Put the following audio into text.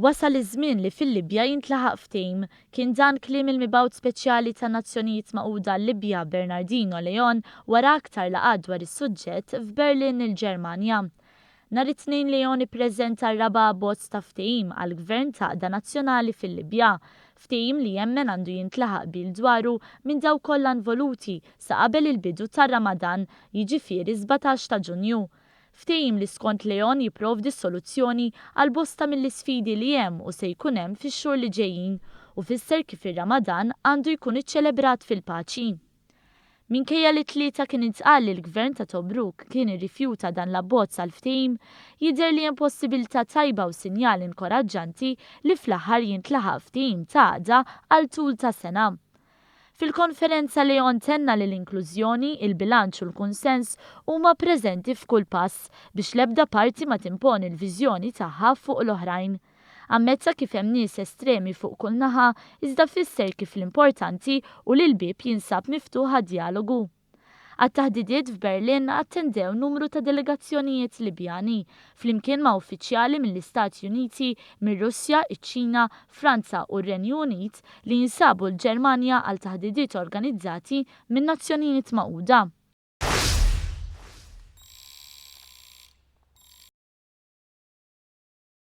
Wasal iż-żmien li fil-Libja jintlaħaq ftehim, kien dan kliem il-Mibgħut Speċjali tan-Nazzjonijiet Magħquda għal-Libja, Bernardino Leon, wara aktar laqgħat dwar is-suġġett f'Berlin, il-Ġermanja. Nhar it-Tnejn Leon ippreżenta r-raba' abbozz ta' ftehim għal gvern ta' għaqda nazzjonali fil-Libja, ftehim li jemmen għandu jintlaħaq qbil dwaru minn dawk kollha involuti sa qabel il-bidu tar-Ramadan, jiġifieri 17 ta' Ġunju. Ftehim li skont Leon jipprovdi soluzzjoni għal bosta mill-isfidi li hemm u se jkun hemm fix-xhur li ġejjin u fisser kif ir-Ramadan għandu jkun iċċelebrat fil-paċi. Minkejja li t-Tlieta kien intqal li l-Gvern ta' Tobruk kien irrifjuta dan l-abbozz għal ftehim, jidher li hemm possibilità tajba u sinjal inkoraġġanti li fl-aħħar jintlaħaq ftehim ta' għaqda għal tul ta' sena. Fil-konferenza Leon tenna li l-inklużjoni, il-bilanċ u l-kunsens huma preżenti f'kull pass biex l-ebda parti ma timponi l-viżjoni tagħha fuq l-oħrajn. Ammetta kif hemm nies estremi fuq kull naħa iżda fisser kif l-importanti hu li l-bieb jinsab miftuħ għad-djalogu. Għat-taħdidiet f'Berlin attendew numru ta' delegazzjonijiet Libjani, flimkien ma' uffiċjali mill-Istati Uniti, mir-Russja, iċ-Ċina, Franza u r-Renju Unit li jinsabu l-Ġermanja għal taħdidiet organizzati min-Nazzjonijiet Magħquda.